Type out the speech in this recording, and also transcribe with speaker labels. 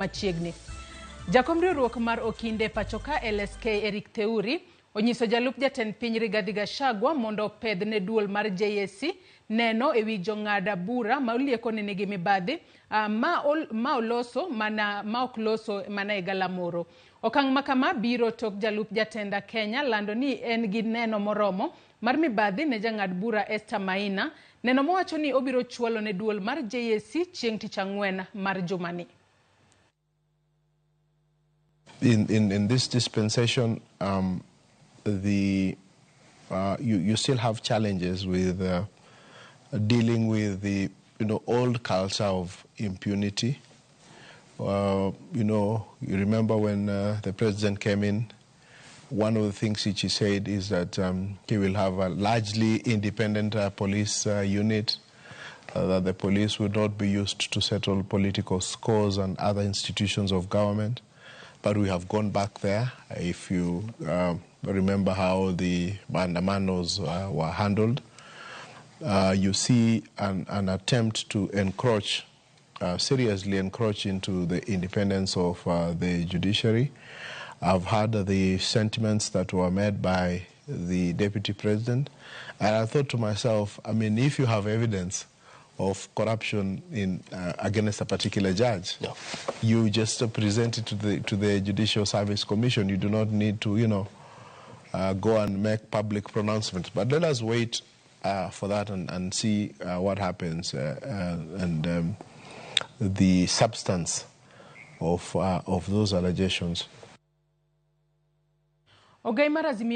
Speaker 1: Machiegni. Jakom riwruok mar okinde pachoka LSK Eric Theuri onyiso jalup jatend piny Rigathi Gachagua mondo opedh ne duol mar JSC neno ewi jong'ad bura ma olieko ni nigi mibadhi ma oloso mana ma ok loso mana e galamoro. Okang' ma kama biro tok jalup jatend Kenya lando ni en gi neno moromo mar mibadhi ne jang'ad bura Esther Maina, neno mowacho ni obiro chwalo ne duol mar JSC chieng' tich ang'wen mar jumani.
Speaker 2: In this dispensation, you still have challenges with dealing with the old culture of impunity. You remember when the president came in, one of the things which he said is that he will have a largely independent police unit, that the police would not be used to settle political scores and other institutions of government. But we have gone back there. If you remember how the maandamanos were handled, you see an attempt to encroach, seriously encroach into the independence of the judiciary. I've heard the sentiments that were made by the deputy president, and I thought to myself, I mean, if you have evidence of corruption in against a particular judge, you just present it to the Judicial Service Commission. You do not need to go and make public pronouncements. But let us wait for that and see what happens and the substance of those allegations.
Speaker 1: Ogai mar Azimio.